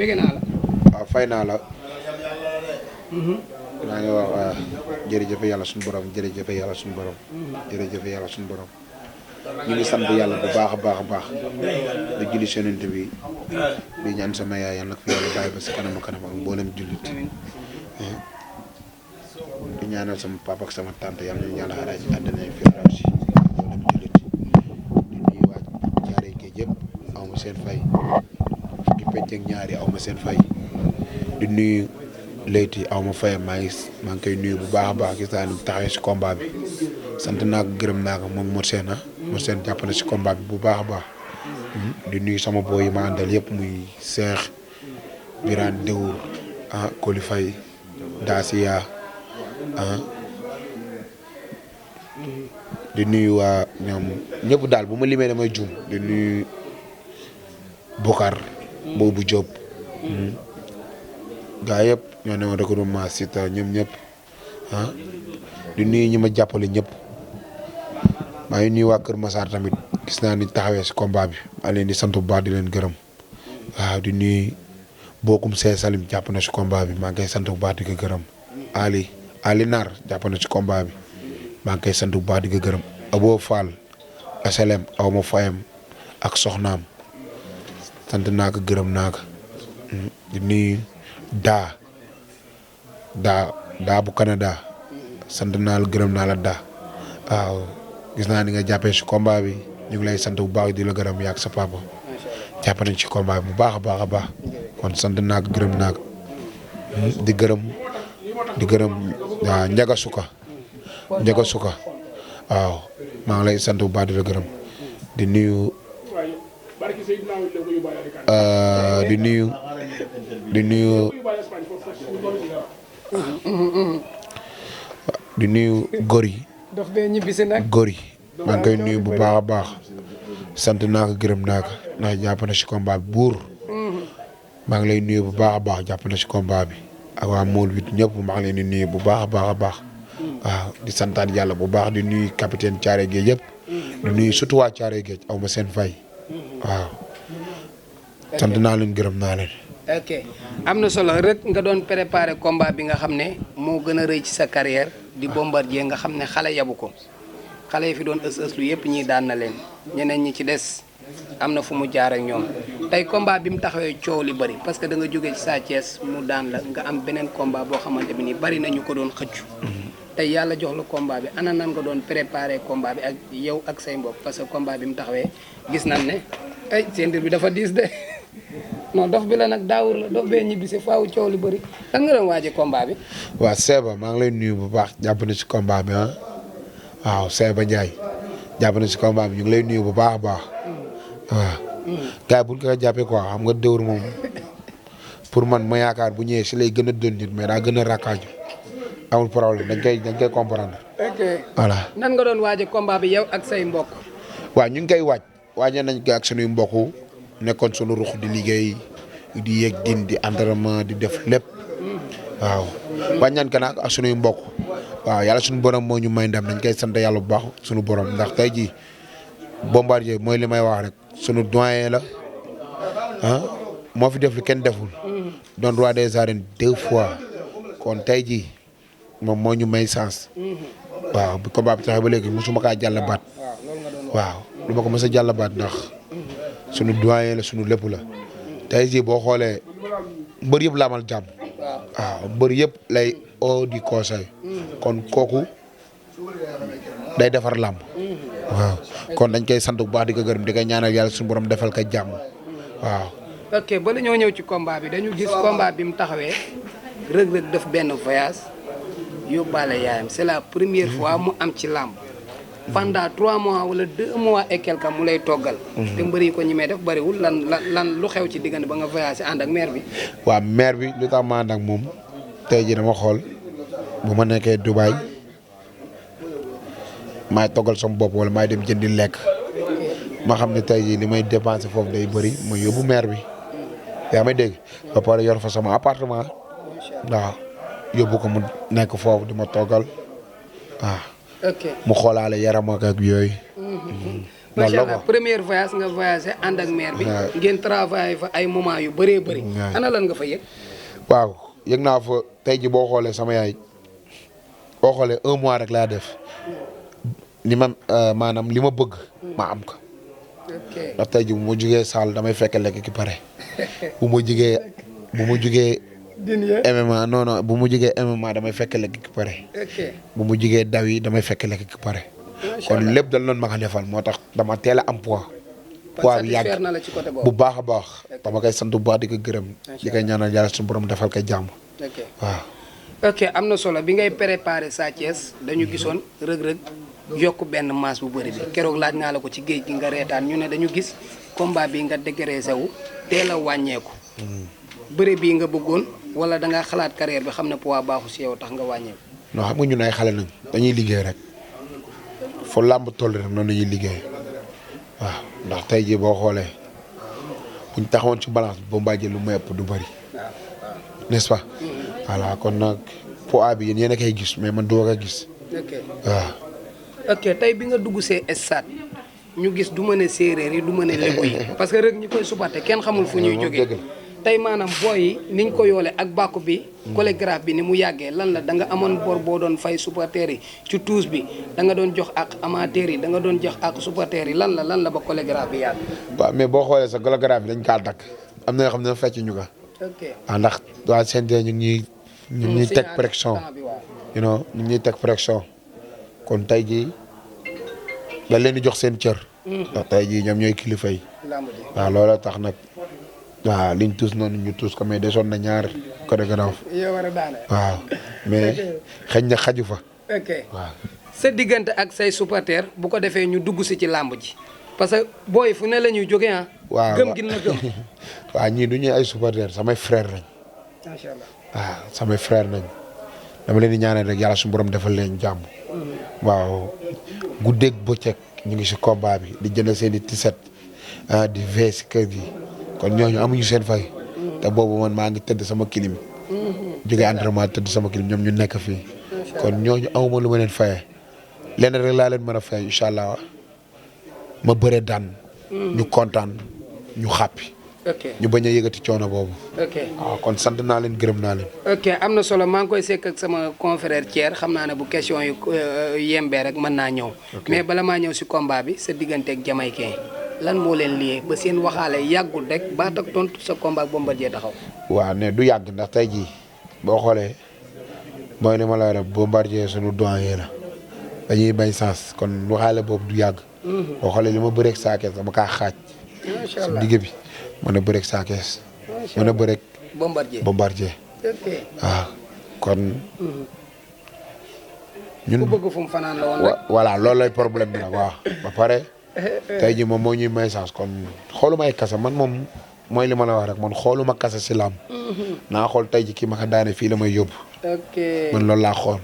bëgg naa la. waaw fay naa la. maa ngi wax jërëjëf yàlla suñu borom jërëjëf yàlla suñu borom. jërëjëf yàlla suñu borom. ñu ngi sant yàlla bu baax a baax a baax. di julli si Yonent bi di ñaan sama yaay yàlla nag fi yàlla bàyyi ba si kanam ak mboolem jullit. di ñaanal sama papa ak sama tante yàlla nañu yàlla xaaral ci àddina yi firdawsi mboolem jullit. di nuyu waa Caaroy Géej yëpp aw ma seen fay. fukki penc ak ñaari aw ma seen fay. di nuyu Leyti aw ma fayam maa ngi koy nuyu bu baax a baax gis naa ni mu taxawee si combat bi sant naa ko gërëm naa ko moom Mor Sène Mor Sène jàpp na si combat bi bu baax a baax. di nuyu sama boy yi ma àndal yëpp muy Cheikh Birane Déwour Koli Faye Dacia di nuyu waa ñoom ñëpp daal bu ma limee damay juum di nuyu Bokar boobu Diop. gaa yëpp ñoo ne ma regroupement Siteu ñoom ñëpp di nuyu ñi ma jàppale ñëpp maa ngi nuyu waa Kër Massar tamit gis naa ni taxawee si combat bi maa leen di sant bu baax di leen gërëm waaw di nuyu bokkum see Salim jàpp na si combat bi maa ngi koy sant bu baax di ko gërëm Ali Nar jàpp na si combat bi maa ngi koy sant bu baax di ko gërëm Abo Fall SLM aw ma fayam ak soxnaam sant naa ko gërëm naa ko di nuyu daa bu Canada sant naa la gërëm naa la waaw gis naa ni nga jàppee si combat bi ñu ngi lay sant bu baax di la gërëm yaag sa papa jàpp nañ ci combat bi bu baax a baax a baax kon sant naa ko gërëm naa ko di gërëm waaw Njaga Suka waaw maa ngi lay sant bu baax di la gërëm di nuyu góor yi. dox bee ñibbisi nag. góor yi maa ngi koy nuyu bu baax a baax sant naa ko gërëm naa ko ndax jàpp na si combat bi buur maa ngi lay nuyu bu baax a baax jàpp na si combat bi ak waa Mool bi ñëpp maa ngi leen di nuyu bu baax a baax a baax waaw di santaat yàlla bu baax di nuyu capitaine Caaroy Géej yëpp di nuyu surtout waa Caaroy Géej aw ma seen fay waaw sant naa leen gërëm naa leen. ok am na solo rek nga doon préparer combat bi nga xam ne moo gën a rëy ci sa carrière di Bombardier nga xam ne xale yabu ko xale yi fi doon ës lu yëpp ñii daan na leen ñeneen ñi ci des am na fu mu jaar ak ñoom tey combat bi mu taxawee coow li bëri parce que da nga jógee ci Sa Thiès mu daan la nga am beneen combat boo xamante bi nii bëri na ñu ko doon xëccu. tey yàlla jox la combat bi ana nan nga doon préparer combat bi ak yow ak say mbokk parce que combat bi mu taxawee gis nañ ne ay seen bi dafa diis de. non dox bi la nag daawur la dox bee ñibbi si faaw coow li bëri lan nga doon waajee combat bi. waaw Seba maa ngi lay nuyu bu baax jàpp na si combat bi waaw Seba Ndiaye jàpp na si combat bi ñu ngi lay nuyu bu baax a baax waaw. gars yi bu ñu ko jàppee quoi xam nga Déwour moom pour man ma yaakaar bu ñëwee si lay gën a doon nit mais daa gën a rakkaaju amul problème dañ koy comprendre. ok voilà. nan nga doon waajee combat bi yow ak say mbokk. waaw ñu ngi koy waajee nañ ko ak sunuy mbokk. nekkoon sunu ruux di liggéey di yéeg di entraînement di def lépp waaw wàññaan ka nag ak sunuy mbokk waaw yàlla sunu borom moo ñu may ndam dañ koy sant yàlla bu baax sunu borom ndax tey jii Bombardier mooy li may wax rek sunu doyen la moo fi def lu kenn deful doon roi des arènes 2 fois kon tey jii moom moo ñu may sens waaw bi combat bi taxee ba léegi mosuma kaa jàll baat waaw lu ma ko mos a jàll baat ndax. sunu doyen la sunu lépp la tey jii boo xoolee mbër yëpp la amal jàmm waaw mbër yëpp lay au di conseil kon kooku day defar làmb waaw kon dañ koy sant bu baax di ko gërëm di ko ñaanal yàlla suñu borom defal ko jàmm waaw. ok ba la ñoo ñëw ci combat bi dañu gis combat bi mu taxawee Reug Reug def benn voyage yóbbaale yaayam c'est la première fois mu am ci làmb. pendant 3 mois wala 2 mois et quelque mu lay toggal. te mbër yi ko ñi may def bëriwul lan lu xew ci diggante ba nga voyagé ànd ak maire bi. waaw maire bi lu tax ma ànd ak moom tey jii dama xool bu ma nekkee Dubaï maay toggal sama bopp wala maay dem jëndi lekk ma xam ne tey jii li may dépensé foofu day bëri ma yóbbu maire bi yaa may dégg ba pare yor fa sama appartement waaw yóbbu ko mu nekk foofu di ma toggal waaw. ok mu xoolaale yaram ak yooyu. macha la allah quoi. première voyage nga voyagé ànd ak maire bi. waaw. ngeen travaillé fa ay moment yu bëree bëri. waaw. ana lan nga fa yëg. waaw yëg naa fa tey ji boo xoolee sama yaay boo xoolee 1 mois rek laa def li ma maanaam li ma bëgg ma am ko. ok ndax tey ji bu ma jugee saal damay fekk lekk ki pare bu ma jugee din ya. MMA non bu ma jugee MMA damay fekk lekk ki pare ok bu ma jugee daw yi damay fekk lekk ki pare macha kon allah lépp dal noonu ma ko defal moo tax dama teel a am poids kon poids bi satisfaire yàgg na la ci côté bu boobu. baax a baax dama koy sant bu baax di ko gërëm di koy ñaanal yàlla suñu borom defal koy jàmm ok waaw. ok am na solo bi ngay préparé Sa Thiès dañu gisoon rëg-rëg yokk benn masse bu bëri bi keroog laaj naa la ko ci géej gi nga reetaan ñu ne dañu gis combat bi nga dégraissé wu teel a wàññeeku. bëri bii nga bëggoon wala da nga xalaat carrière bi xam ne poids baaxu si yow tax nga wàññeeku. non xam nga ñun ay xale nañ dañuy liggéey rek fo làmb toll rek noonu lañuy liggéey waaw ndax tey jii boo xoolee buñ taxawoon ci balance bi Bombardier lu mu ëpp du bëri n'est-ce pas. voilà kon nag poids bi yéen a koy gis mais man du ma ko gis ok waaw. ok tey bi nga dugg see stade ñu gis du mën a séeréer yi du mën a lébu yi parce que rek ñi koy supporté kenn xamul fu ñuy jógee tey maanaam booy yi niñ ko yoole ak bàkku bi chorégraphe bi ni mu yàggee lan la da nga amoon bor boo doon fay supporters yi ci tuus bi da nga doon jox ak amateurs yi da nga doon jox ak supporters yi lan la ba chorégraphe bi yàgg. waaw mais boo xoolee sa chorégraphe bi dañ kaa dakk am na yoo xam ne fecc ñu ko ok ah ndax waa CNG ñu ngi ñuy teg pression temps bi waaw. you know ñu ngi ñuy teg pression kon tey jii dañ leen di jox seen cër. ndax tey jii ñoom ñooy kilifa yi. lamb ji waaw looloo tax nag waaw liñ tuus noonu ñu tuus ko mais desoon na ñaar chorégraphe yow war a daane. waaw mais xëy na xaju fa ok waaw. sa diggante ak say supporters bu ko defee ñu dugg si ci làmb ji parce que booy fu ne la ñuy jógee ah. waaw gëm gi na gëm. waaw ñii du ñuy ay supporters samay frère lañ macha allah. waaw samay frère nañ dama leen di ñaanal rek yàlla suñu borom defal leen jàmm. waaw guddeeg bëccëg ñu ngi si combat bi di jënd seen i tiset di vee si kër gi kon ñooñu amuñu seen fay. te boobu man maa ngi tëdd sama kilim. jógee entraînement tëdd sama kilim ñoom ñu nekk fii. kon ñooñu amuma lu ma leen fayee. lenn rek laa leen mën a fay incha allah ma bëre daan. ñu kontaan ñu xàppi. ok ñu bañ a yëgati coono boobu. ok waaw kon sant naa leen gërëm naa leen. ok am na solo maa ngi koy sekk ak sama confrère Thier xam naa ne bu question yu yembee rek mën naa ñëw. mais bala maa ñëw si combat bi sa diggante ak Jamaïcain lan moo leen lié ba seen waxaale yàggul rek baat ak tontu sa combat ak Bombardier taxaw. waaw ne du yàgg ndax tey jii boo xoolee mooy li ma la wax Bombardier sunu doyen la dañuy bañ sens kon waxaale boobu du yàgg. boo xoolee li ma bëreeg Sa Thiès dama kaa xaaj. macha si allah digg bi mën a bëreeg Sa Thiès mën a bëreeg Bombardier. ok waaw kon. ku bëgg fu mu fanaan la woon rek. voilà loolu lay problème bi nag waaw ba pare tey jii moom moo ñuy may sens kon xooluma ay kasa man moom mooy li ma la wax rek man xooluma kasa si laam. naa xool tey jii kii ma ko daane fii la may yóbbu. ok man loolu laa xool.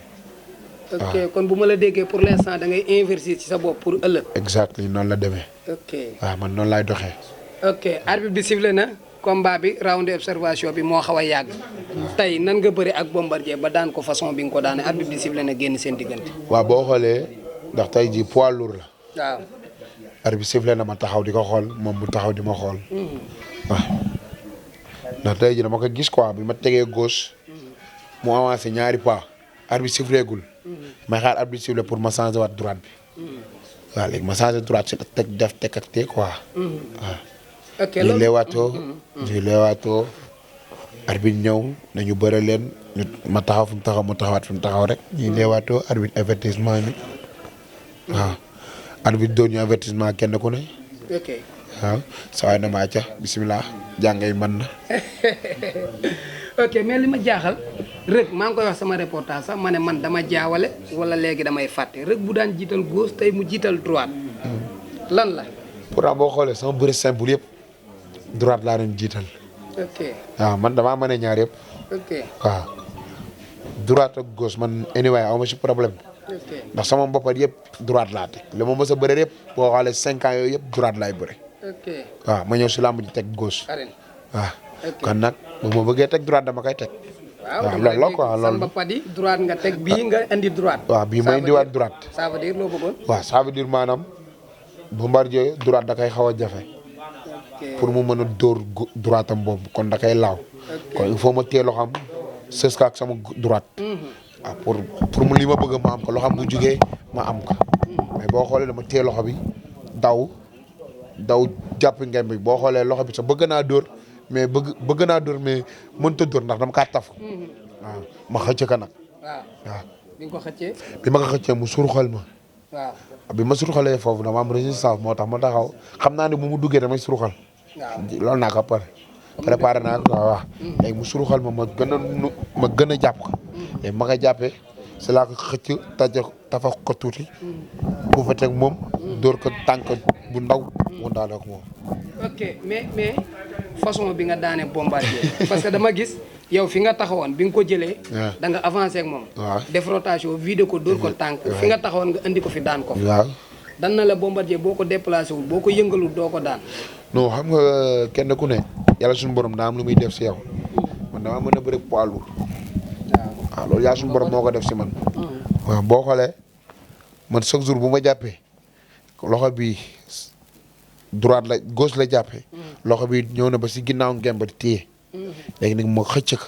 ok kon bu ma la déggee pour l'instant da ngay investir ci sa bopp pour ëllëg. exactement noonu la demee. ok waaw man noonu laay doxee. ok arbitre bi sifflé na combat bi round d'observation bi moo xaw a yàgg. tey nan nga bëri ak Bombardier ba daan ko façon bi nga ko daane arbitre bi sifflé na génn seen diggante. waaw boo xoolee ndax tey jii poids lourd la. waaw. arbitre bi sifflé na ma taxaw di ko xool moom bu taxaw di ma xool. waaw ndax tey jii dama ko gis quoi bi ma tegee gauche mu avancé ñaari pas arbitre sifflé gul. may xaar arbitre sifflé pour ma changer waat droite bi. waaw léegi ma changer droite si teg def teg ak teg quoi. waaw. ok ñu leewaatoo arbitre ñëw nañu bëre leen ma taxaw fi mu taxaw mu taxawaat fi mu taxaw rek ñuy leewaatoo arbitre avertissement ni waaw arbitre doon ñu avertissement kenn ku ne. ok waaw saa waay na maa ca bisimilah jàngay mën na. ok mais li ma jaaxal rek maa ngi koy wax sama reportage sax ma ne man dama jaawale wala léegi damay fàtte rek bu daan jiital gauche tey mu jiital droite. lan la. pourtant boo xoolee sama bëri simple yëpp droite laa doon jiital. ok waaw man damaa mën a ñaar yëpp. ok waaw droite ak gauche man anyway aw ma si problème. ok ndax sama mboppat yëpp droite laa teg li ma mës a bëre yëpp boo xoolee 5 ans yooyu yëpp droite laay bëre. ok waaw ma ñëw si làmb ji teg gauche. arène. waaw ok kon nag bu ma bëggee teg droite dama koy teg. waaw loolu la quoi loolu. Samba Padi droite nga teg bii nga indi droite. waaw bii ma indiwaat droite. ça veut dire loo bëggoon. waaw ça veut dire maanaam Bombardier droite da koy xaw a jafe pour mu mën a dóor droite am boobu kon da koy laaw kon il faut ma téye loxoom sës ka ak sama droite waaw pour mu li ma bëgg ma am ko loxoom bu jugee ma am ko mais boo xoolee dama téye loxo bi daw jàpp ngem bi boo xoolee loxo bi sax bëgg naa dóor mais bëgg naa dóor mais mënut a dóor ndax dama kaa taf waaw ma xëcc ka nag waaw bi nga ko xëccee. bi ma ko xëccee mu suruxal ma. waaw bi ma suruxalee foofu dama am résistance moo tax ma taxaw xam naa ne bu mu duggee damay suruxal. waaw loolu naa ko préparé naa ko waaw. léegi mu suruxal ma ma gën a jàpp ko. léegi ma koy jàppee si laa ko xëcc tafa ko tuuti. bu fa teg moom. dóor ko tànk bu ndaw. mu daane ko moom. ok mais façon bi nga daane Bombardier parce que dama gis. yow fi nga taxawoon bi nga ko jëlee. da nga avancé ak moom. waaw def rotation vidé ko dóor ko tànk. fi nga taxawoon nga indi ko fi daan ko. waaw dan na la Bombardier boo ko déplacé wul boo ko yëngalul doo ko daan. non xam nga kenn ku ne yàlla suñu borom daa am lu muy def si yow man damaa mën a bëri poids lourd. waaw loolu yàlla suñu borom moo ko def si man. waaw boo xoolee man chaque jour bu ma jàppee loxo bi droite la gauche la jàppee. loxo bi ñëw na ba si ginnaaw ngem ba di téye. léegi nag ma xëcc ko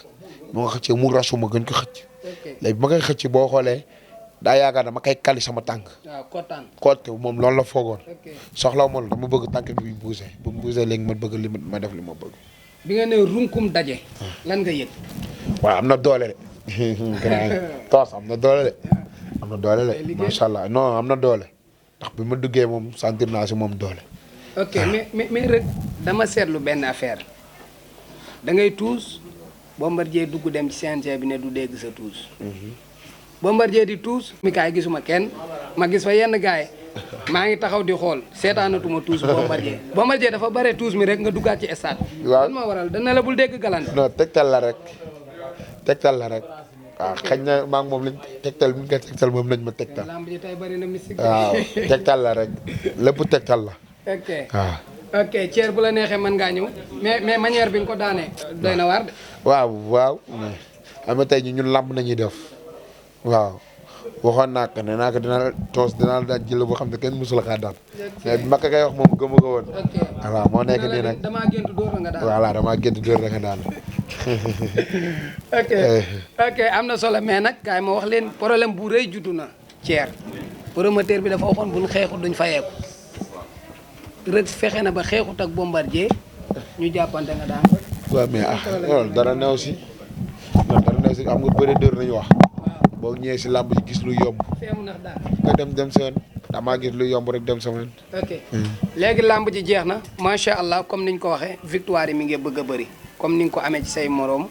ma nga xëccee mu rasu ma gën ko xëcc. léegi bi ma koy xëcc boo xoolee daa yaakaar dama koy kali sama tànk. waaw kontaan. côté moom loolu la foogoon. soxla ma dama bëgg tànk bi bougé bu mu bougé léegi ma bëgg li ma def li ma bëgg. bi nga ne runkum daje. lan nga yëg. waaw am na doole de. toos am na doole de. am na doole de macha allah non am na doole ndax bi ma duggee moom sentir naa si moom doole. ok mais rek dama seetlu benn affaire. da ngay tuus Bombardier dugg dem ci CNG bi ne du dégg sa tuus. Bombardier di tuus. mi kaay gisuma kenn ma gis fa yenn gaay maa ngi taxaw di xool seetaanatuma tuus Bombardier. Bombardier dafa bare tuus mi rek nga duggaat ci stade. waaw lan moo waral dana la bul dégg galante. non tegtal la rek waaw xëy na maa ngi moom lañ tegtal mi nga tegtal moom lañ ma tegtal. lamb ji tey bari na mystique. waaw tegtal la rek lépp tegtal la. ok waaw. ok Thier bu la neexee mën ngaa ñëw mais manière bi nga ko daanee doy na waar de. waaw xam nga tey ñun làmb nañuy def waaw waxoon naa ko ne naa ko dinaa la daan jël boo xam ne kenn mësul kaa daan mais bi ma ko koy wax moom gëmu ko woon. ok waaw moo nekk nii nag damaa gént dóor la nga daan. voilà damaa gént dóor la nga daan. ok am na solo mais nag kaay ma wax leen problème bu rëy juddu na. Thier promoteur bi dafa waxoon buñ xeexut duñ fayeeku rek fexe na ba xeexut ak Bombardier ñu jàppante nga daan. waaw mais loolu dara new si xam nga bëre dóor nañu wax. boo ñëwee si làmb ji gis lu yomb. feemu nax daal. nga dem sa yoon damaa gis lu yomb rek dem sama yoon. ok léegi làmb ji jeex na macha allah comme niñ ko waxee victoire yi mi ngi bëgg a bëri comme ni nga ko amee ci say moroom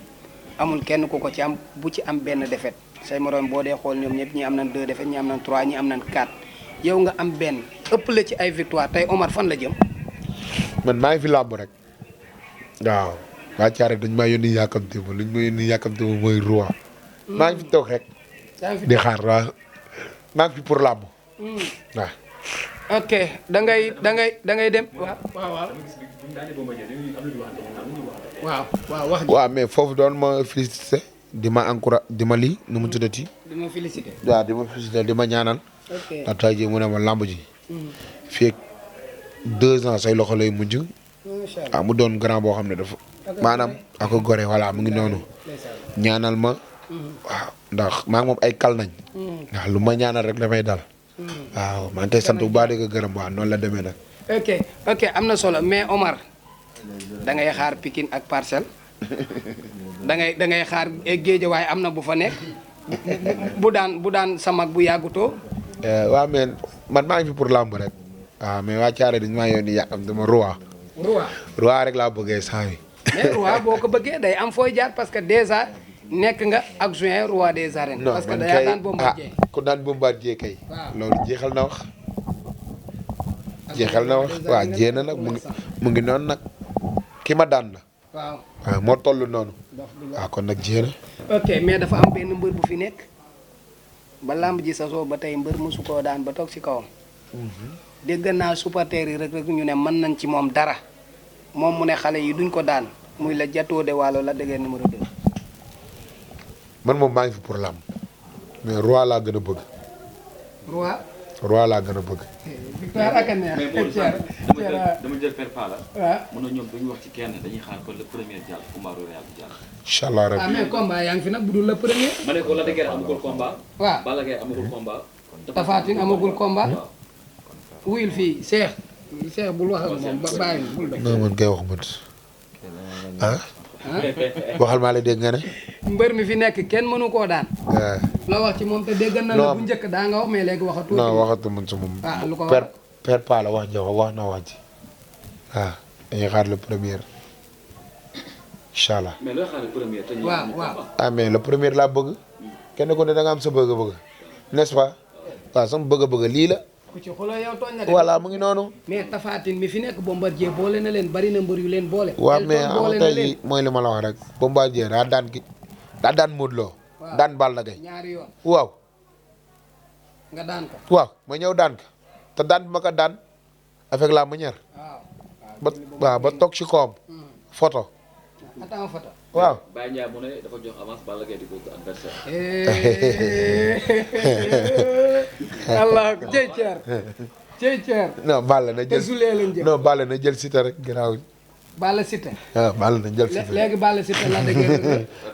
amul kenn ku ko ci am bu ci am benn défaite say moroom boo dee xool ñoom ñëpp ñi am nañ 2 défaites ñi am nañ 3 ñi am nañ 4 yow nga am benn ëpp la ci ay victoire tey Omar fan la jëm. man maa ngi fi làmb rek waaw waa Thiaré dañ maa yónni yàkkamte ma luñ ma yónni yàkkamte ma mooy roi maa ngi fi toog rek di xaar waaw maa ngi fi pour làmb waaw. ok da ngay dem waaw wax waaw mais foofu doon ma félicité di ma encouragé di ma lii nu mu tuddati. di ma félicité. waaw di ma félicité di ma ñaanal. ok ndax tey jii mu ne ma làmb ji. fii ak 2 ans say loxo lay mujj. macha allah waaw mu doon grand boo xam ne dafa. maanaam ak ko gore voilà mu ngi noonu. ñaanal ma. waaw ndax maa ngi moom ay kal nañ. ndax lu ma ñaanal rek damay dal. waaw maa ngi koy sant bu baax di ko gërëm waaw noonu la demee nag. ok am na solo mais Omar da ngay xaar Pikine ak Parcelles da ngay xaar Guédiawaye am na bu fa nekk bu daan sa mag bu yàggutoo. waaw mais man maa ngi fi pour làmb rek. waaw mais waa Thiaré dañu maa yónni yàqam dama roi. roi rek laa bëggee saa yi. mais roi boo ko bëggee day am fooy jaar parce que déjà nekk nga adjoint roi des arènes. parce que da yaa daan Bombardier. ku daan Bombardier kay. waaw loolu jeexal na wax. jeexal na wax waaw jéem na nag mu ngi noonu nag ki ma daan la. waaw moo toll noonu. waaw kon nag jéem na. ok mais dafa am benn mbër bu fi nekk ba làmb ji sasoo ba tey mbër mosu koo daan ba toog ci kawam. dégg naa supporters yi rek ñu ne mën nañ ci moom dara moom mu ne xale yi duñ ko daan muy la jatoo de wàllo la dëggee numéro 2. man moom maa ngi fi pour làmb mais roi laa gën a bëgg. roi. roi laa gën a bëgg. victoire ak a neex. mais Modou Thier dama jël Père Palla. waaw. mën na ñoom duñu wax ci kenn dañuy xaar ba le premier jàll combat royal bi jàll. incha allah ah rabbi. mais combat yaa ngi fi nag bu dul le premier. ma ne ko Lac de Guiers amagul combat. waaw Balla Gaye amagul combat. Tapha Tine amagul combat. waaw. wuyul fii Cheikh bul wax ak moom ba bàyyi bul dox. non man kay waxuma ah. waxal maa lay dégg nga ne. mbër mi fi nekk kenn mënu koo daan. waaw. la wax ci moom te dégg na la bu njëkk daa nga wax mais léegi waxatu. non waxatu man sa moom. ah lu ko per wax per Palla wax ja wax na wax ji waaw dañuy xaar le premier incha allah. mais looy xaar le premier te ñu waaw amul waaw. combat. ah mais le premier laa bëgg kenn ku ne da nga am sa bëgg-bëgg n'est-ce pas waaw sama bëgg-bëgg lii la ku ci xuloo yow tooñ na de. voilà mu ngi noonu. mais Tapha Tine mi fi nekk Bombardier boole na leen bari na mbër yu leen boole. waaw Elton mais boole am na tey leen jii mooy li ma la wax rek Bombardier daa daan Modou Lo waaw. daan Balla Gaye ñaari yoon waaw nga daan ko. waaw ma ñëw daan ko te daan bi ma ko daan avec la manière waaw. ba toog ci kawam photo attends photo. waaw. Baye Ndiaye mu ne dafa jox avance Balla Gaye di ko adversaire. allah jëy Thier. non Balla na te jël sulee lañ jëm. non Balla na jël Siteu rek ginnaaw Balla Siteu. waaw Balla na jël Siteu léegi Balla Siteu la dëgg.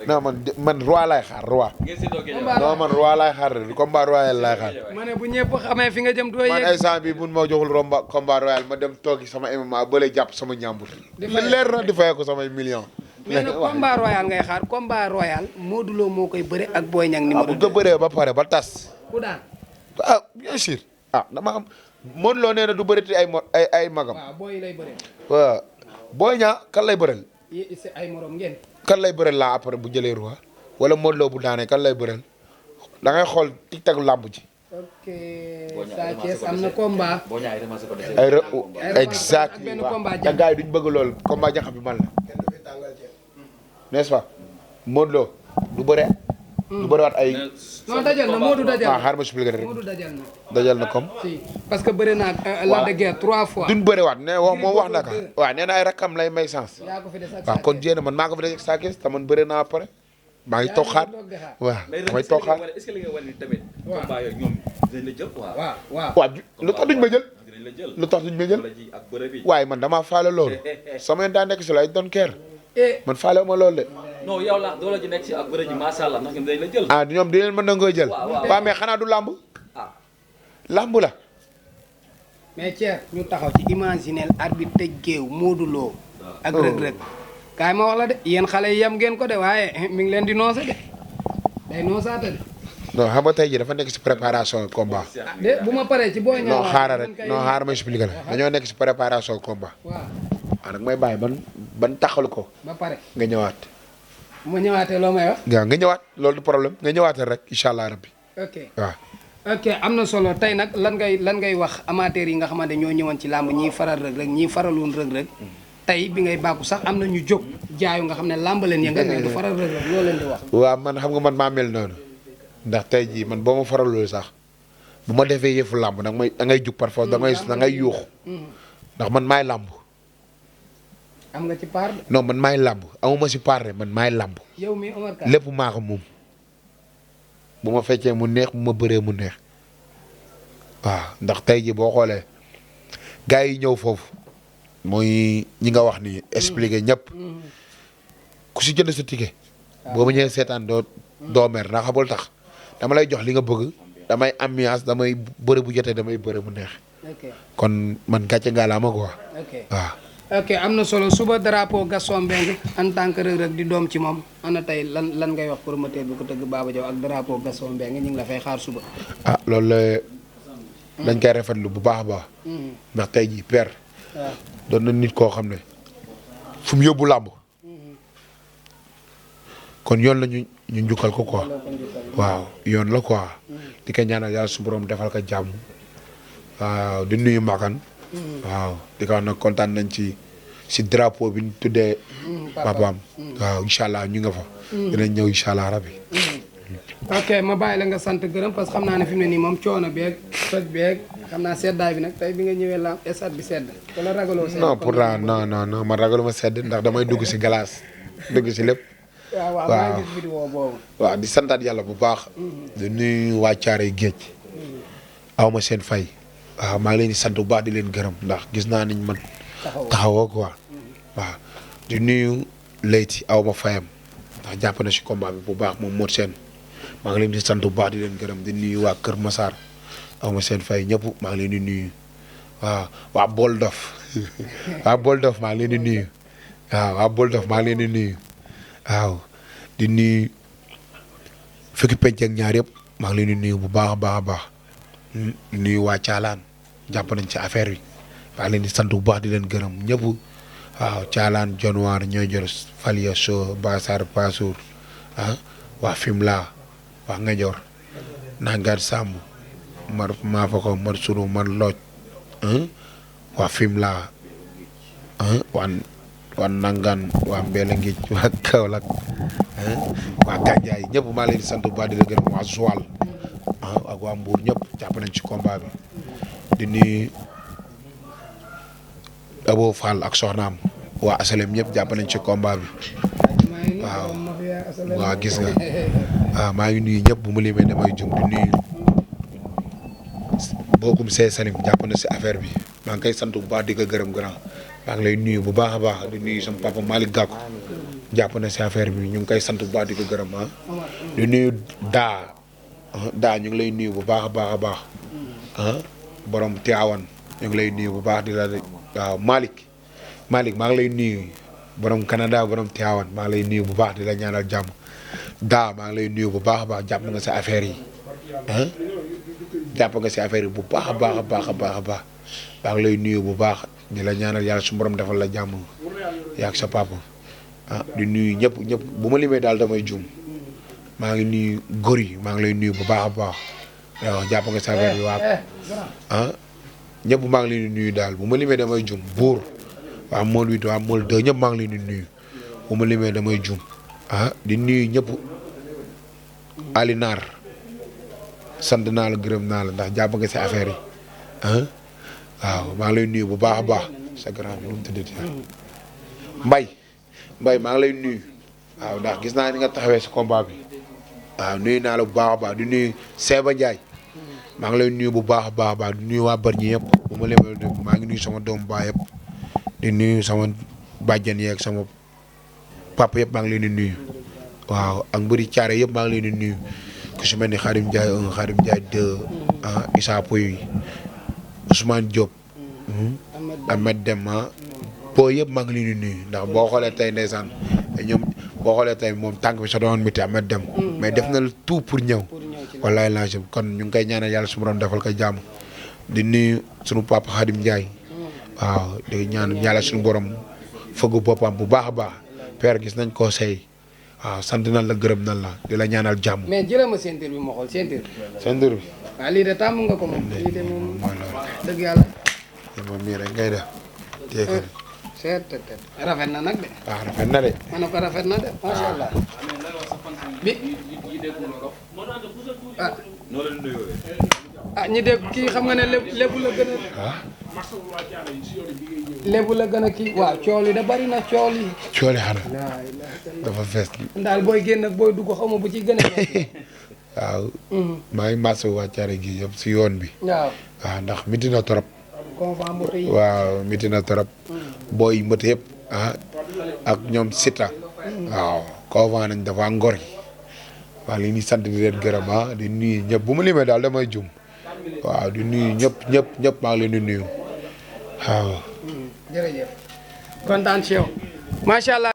non man roi laay xaar roi ngeen séddoo géej non man roi laay xaar de combat royal laay xaar ma ne bu ñëpp xamee fi nga jëm doo man yegg. instant bi mun ma joxul romba combat royal ma dem toogi sama MMA bële jàpp sama ñàmbur Di li fay- leer na di fayee ko samay millions mais nag combat royal ngay xaar combat royal Modou Lo moo koy bëre ak Boy Niang ah numéro bu ko 2. bëree ba pare ba tas ku daan. ah bien sûr ah dama am Modou Lo nee na du bëreeti ay magam waaw booy lay bëre. waaw Boy Niang kan lay bëreel si ay morom ngeen. kan lay bëreel laa après bu jëlee roi wala Modou Lo bu daanee kan lay bëreel da ngay xool tic-tac làmb ji ok Sa Thiès am na combat. boo ñaay remancé ko dese. ay Ay exact ak benn waaw combat te gars yi duñ bëgg loolu combat jaxa bi man la n'est-ce pas Modou Lo du bëre du bëriwaat ay non dajal na Modou dajal waaw na xaar ma expliqué rek Modou dajal na. dajal na comme si parce que bëri naa ak Lac de Guiers 3 fois. duñ bëriwaat ne wax moom wax na ko waaw nee na ay rakkam lay may sens yaa ko fi des ak waaw kon jéem man maa ko fi des ak Sa Thiès te man bëri naa après maa ngi toog xaar waaw damay toog xaar est-ce que li nga wane ni tamit. waaw combat yooyu ñoom dinañ la jël quoi. waaw waaw. waaw lu tax duñ ma jël dinañ la jël. lu tax duñ ma jël wala ji ak bëre bi. waaye man damaa faale loolu sama yoon daa nekk si la ay doon keer eh man faale ma loolu de non yow la doole ji nekk si ak bëre ji macha allah ndax ñoom dinañ la jël. ah ñoom di leen mën na koy jël waaw mais xanaa du làmb ah làmb la mais Thier ñu taxaw ci imaginel arbitre tëj géew Modou Lo ak Reug Reug kaay ma wax la de yéen xale yi yem ngeen ko de waaye mi ngi leen di noose de day noosaate de non xam nga tey jii dafa nekk si préparation combat de bu ma paree ci boo ñëwaat non xaaral rek non xaaral ma expliqué la dañoo nekk si préparation combat waaw waaw nag may bàyyi ban taxalu ko ba pare nga ñëwaat bu ma ñëwaatee loo may wax waaw nga ñëwaat loolu du problème nga ñëwaatal rek incha allah rabbi ok waaw ok am na solo tey nag lan ngay wax amateurs yi nga xamante ñoo ñëwoon ci làmb ñii faral Reug Reug ñii faraloon Reug Reug tey bi ngay bàkku sax am na ñu jóg jaayu nga xam ne làmb leen yëngal mais du faral Reug Reug loo leen di wax waaw man xam nga man maa mel noonu ndax tey jii man boo ma faral loolu sax bu ma defee yëfu làmb da ngay jug par force da ngay yuuxu ndax man maay làmb am nga ci part de non man maay làmb amuma si part de man maay làmb yow mi Omar Ka lépp maa ko moom bu ma feccee mu neex bu ma bëree mu neex waaw ndax tey jii boo xoolee gars yi ñëw foofu mooy ñi nga wax ni expliqué ñëpp ku si jënd sa ticket boo ma ñëwee seetaan doo mer ndax xamul tax dama lay jox li nga bëgg damay ambiance damay bëre bu jotee damay bëre mu neex ok kon man gàcce ngalaama quoi ok waaw. ok am na solo suba drapeau Gaston Mbengue en tant que Reug Reug di doom ci moom ana tey lan ngay wax promoteur bi ko tëgg Baba Diaw ak drapeau Gaston Mbengue ñu ngi la fay xaar suba. ah loolu la dañ koy rafetlu bu baax a baax ndax tey jii père waaw doon na nit koo xam ne fu mu yóbbu làmb kon yoon la ñu njukkal ko quoi loo ko njukkal. waaw yoon la quoi di ko ñaanal yàlla su borom defal ko jàmm waaw di nuyu Makan waaw di ko wax nag kontaan nañ si drapeau bi ñu tuddee papaam waaw incha allah ñu nga fa dinañ ñëw incha allah rabbi ok ma bàyyi la nga sant gërëm parce que xam naa ne fi mu ne nii moom coono beeg toj beeg xam naa seddaay bi nag tey bi nga ñëwee la stade bi sedd wala ragaloo sedd non pourtant non man ragaluma sedd ndax damay dugg si glace dugg si lépp waaw waaw maa ngi gis vidéo boobu waaw di santaat yàlla bu baax di nuyu waa Caaroy géej aw ma seen fay waaw maa ngi leen di sant bu baax di leen gërëm ndax gis naa niñ man taxawoo quoi waaw di nuyu Leyti aw ma fayam ndax jàpp na si combat bi bu baax moom Modou Sène maa ngi leen di sant bu baax di leen gërëm di nuyu waa Kër Massar aw ma seen fay ñëpp maa ngi leen di nuyu waaw waa Bool Dof waa Bool Dof maa ngi leen di nuyu waaw waa Bool Dof maa ngi leen di nuyu waaw di nuyu fukki penc ak ñaar yëpp maa ngi leen di nuyu bu baax a baax a baax di nuyu waa Caalaan jàpp nañ ci affaire bi maa ngi leen di sant bu baax di leen gërëm ñëpp waaw Caalaan Jonwaar ñooy jël Falia So Basar Passour ah waa Fimela waa Ngajor Nangar Samb mar Mafako mar Suru mar Looj waa Fimela waa Nangan waa Mbele Ngij waa Kaolack waa Gandiaye ñëpp maa leen di sant bu baax di la gërëm waa Joal ak waa Mbour ñëpp jàpp nañ ci combat bi di nuyu Abo Fall ak soxnaam waa Asalem ñëpp jàpp nañ ci combat bi waaw gis nga waaw maa ngi nuyu ñëpp bu ma limee damay jum di nuyu bokkum see Salim jàpp na si affaire bi maa ngi koy sant bu baax di ko gërëm grand maa ngi lay nuyu bu baax a baax di nuyu sama papa Malick Gakou jàpp na si affaire bi ñu ngi koy sant bu baax di ko gërëm di nuyu daa ñu ngi lay nuyu bu baax a baax a baax borom Tiawan ñu ngi lay nuyu bu baax di la waaw Malick maa ngi lay nuyu borom Canada borom Tiawan maa ngi lay nuyu bu baax di la ñaanal jàmm maa ngi lay nuyu bu baax a baax jàpp nga si affaire yi jàpp nga si affaire yi bu baax a baax a baax a baax a baax maa ngi lay nuyu bu baax di la ñaanal yàlla su borom defal la jàmm yaag sa papa di nuyu ñëpp bu ma limee daal damay juum maa ngi nuyu góor yi maa ngi lay nuyu bu baax a baax waaw jàpp nga si affaire yi waa ñëpp maa ngi leen di nuyu daal bu ma limee damay juum buur waa mool 8 waa mool 2 ñëpp maa ngi leen di nuyu bu ma limee damay juum di nuyu ñëpp Alinaar sant naa la gërëm naa la ndax jàpp nga si affaire yi waaw maa ngi lay nuyu bu baax a baax sa grand bi nu mu tuddati Mbay maa ngi lay nuyu waaw ndax gis naa ni nga taxawee si combat bi waaw nuyu naa la bu baax a baax di nuyu Seba Ndiaye maa ngi lay nuyu bu baax a baax di nuyu waa Bargny yëpp bu ma limee maa ngi nuyu sama doomu baay yëpp di nuyu sama bàjjan yeeg sama papa yëpp maa ngi leen di nuyu waaw ak mbëri caare yëpp maa ngi leen di nuyu ku si mel ni Xarim Ndiaye 1 Xarim Ndiaye 2 Issa Pouye Ousmane Diop Ahmed Dem boo yëpp maa ngi leen di nuyu ndax boo xoolee tey ndeysaan ñoom boo xoolee tey moom tànk bi sa doon miti Ahmed Dem mais def na tout pour ñëw wallaay laa jëm kon ñu ngi koy ñaanal yàlla su borom defal ko jàmm di nuyu sunu papa Xadim Ndiaye waaw di ñaan yàlla suñu borom fëggu boppam bu baax a baax père gis nañ koo sey waaw sant na la gërëm na la di la ñaanal jàmm. mais jëlee ma ceinture bi ma xool ceinture bi. ceinture bi. waaw lii de tàmm nga ko moom. lii de moom dëgg yàlla. moom mii rek ngay def. téye ko rafet na nag de. waaw rafet na de. ma ne ko rafet na de macha allah. bi ñi dégg kii xam nga ne lébu la gën a. lébu la gën a kii waaw cool yi da bari na cool yi. cool yi xanaa dafa fees. daal booy génn ak booy dugg xaw ma bu ci gën a. waaw. maa ngi màcc waa Thiaré gi yëpp si yoon bi. waaw ndax miti na trop. confam moto yi. waaw miti na trop. booy moto yëpp ak ñoom Sita. waaw confam nañ dafa ngor yi. waaw li ñuy sant di leen gërëm di nuyu ñëpp bu ma limee daal damay jum. waaw di nuyu ñëpp maa ngi leen di nuyu waaw. jërëjëf kontaan ci yow macha allah.